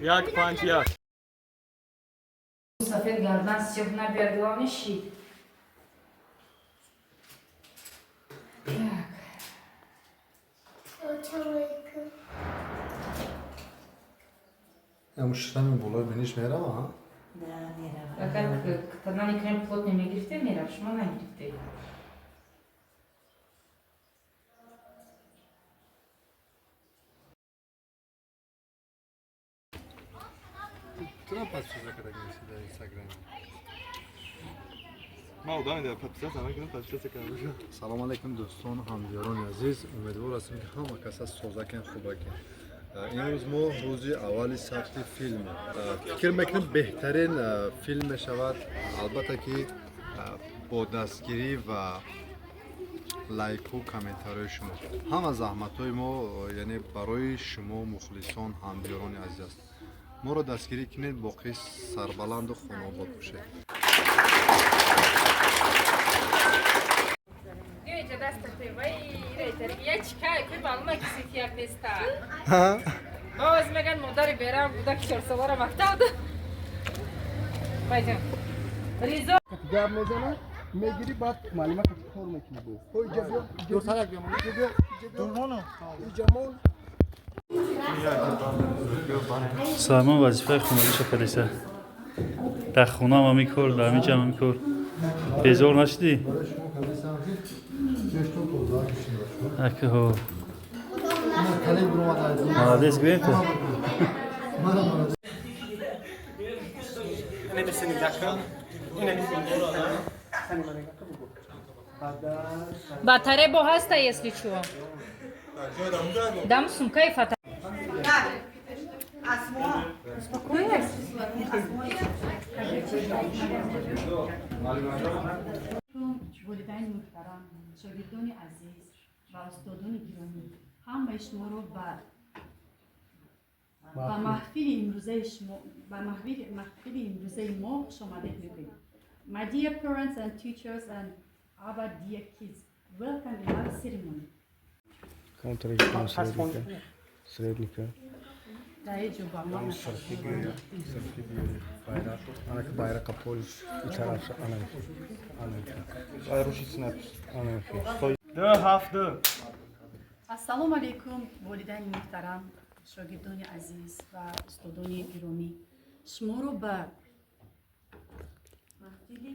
1-5-1. Сафед гардан сиёҳ набиёр, главное щит. Так. Ям шрами болои биниш мерава, ҳа? Да, мерава. Агар тональный крем плотный мегирифте, мерафт, шумо нагирифте. Тура подписаться карда неси дар Инстаграм. Ма одам ида подписаться накунам, подписаться кардам. Салом алейкум, дӯстон, ҳамдиёрони азиз. Умедвор ҳастем, ки ҳама каса созакен, хубакен. Имрӯз мо рӯзи аввали сабти филм. Фикр мекунем, беҳтарин филм мешавад, албатта ки бо дастгирӣ ва лайку комментариҳои шумо. Ҳама заҳматҳои мо, яъне, барои шумо, мухлисон, ҳамдиёрони азиз аст. Моро дастгирӣ кунед, боқӣ сарбаланду хонобод бошед. Биё, дастате, вай, я чикай, кӯй маълума ки сити як неста. Боз меган модари берам буда, ки 4 солара мактаб да. Байҷон. Ризо. Гап мезанад, мегирӣ, баъд муаллима кор мекунӣ. Бо иҷа биё, иҷа биё, иҷа биё, иҷа мон. Салмон вазифаи хонагиша кардеса. Дар хонаам ҳамин кор, дар ҳамин ҷам ҳамин кор. Безор нашудӣ? Барои шумо кардесам, ки пештон тоза кишида. Акҳо. Кале буромад. Молодец, гӯем ту. Мана молодец. Инами сенигакам, инами. Батаре бо ҳаста, если чё. Дам сумкаи фата. Успокоилась? Волидайни муҳтарам, шогирдони азиз ва устодони гиромӣ, ҳамаи шуморо ба маҳфили имрӯзаи шумо, ба маҳфили имрӯзаи мо хушомадед мегӯем. My dear parents and teachers and our dear kids, welcome in our ceremony. Средника. Дар ҳеҷ ҷо ба мо Анаки байрақа полис итарафша, ана ана ана. 2-7-2. Ассалому алайкум, волидайни муҳтарам, шогирдони азиз ва устодони гиромӣ. Шуморо ба маҳфили